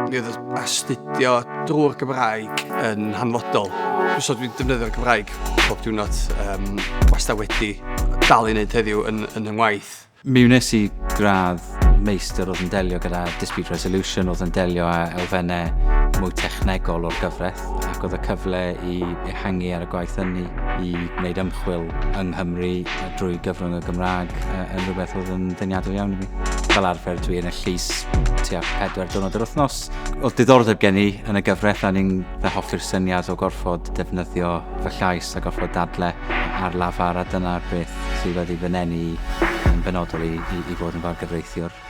Mi oedd astudio drwy'r Gymraeg yn hanfodol. So dwi'n defnyddio'r Gymraeg pob diwrnod, wastad wedi dal i wneud heddiw yn yng ngwaith. Mi wnes i gradd meistr oedd yn delio gyda dispute resolution, oedd yn delio â elfennau mwy technegol o'r gyfraith, ac oedd y cyfle i ehangu ar y gwaith hynny i wneud ymchwil yng Nghymru drwy gyfrwng y Gymraeg yn rhywbeth oedd yn ddeniadol iawn i fi. Fel arfer dwi yn y llys tua 4 diwrnod yr wythnos. Oedd diddordeb gen i yn y gyfraith a ni'n hoffi'r syniad o gorfod defnyddio fy llais a gorfod dadle ar lafar, a dyna'r beth sydd wedi fy nenu yn benodol i fod yn fargyfreithiwr.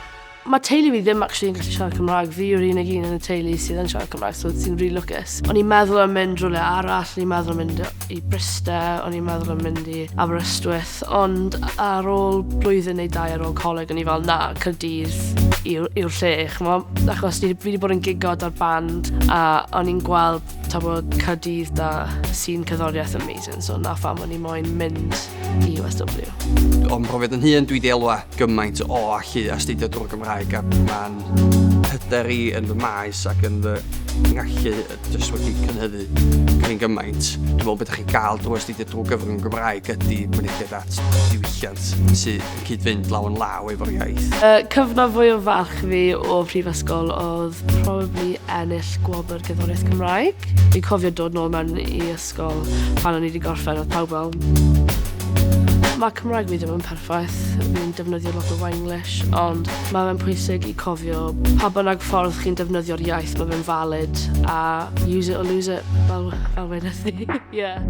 Mae teulu fi ddim actually yn gallu siarad Cymraeg. Fi yw'r unig un yn y teulu sydd yn siarad Cymraeg, so sy'n rili lwcus. O'n i'n meddwl am mynd rhywle arall, o'n i'n meddwl am mynd i Bryste, o'n i'n meddwl am mynd i Aberystwyth, ond ar ôl blwyddyn neu dau ar ôl coleg, o'n i fel, na, Caerdydd yw'r lle, ch'mo'? Achos fi wedi bod yn gigo 'da'r band, a o'n i'n gweld ta bod Caerdydd 'da scene cerddoriaeth amazing, so 'na pham o'n i moyn mynd i USW. O'm mhrofiad yn hun, dwi 'di elwa gymaint o allu astudio drwy'r Gymraeg, a ma'n hyder i yn fy maes ac yn fy ngallu jyst wedi cynhyddu cryn gymaint. Dwi'n meddwl beth ydych chi'n gael drwy astudio drwy gyfrwng y Gymraeg ydy mynediad at diwylliant sydd yn cyd-fynd law yn law efo'r iaith. Y cyfnod fwy o falch fi o prifysgol oedd probably ennill gwobr gerddoriaeth Cymraeg. Fi'n cofio dod nôl mewn i ysgol pan o'n i wedi gorffen, oedd pawb fel... Mae Cymraeg fi ddim yn perffaith, fi'n defnyddio lot o Wenglish, ond mae fe'n pwysig i cofio pa bynnag ffordd chi'n defnyddio'r iaith, mae fe'n valid, a use it or lose it, fel wedes i. Yeah.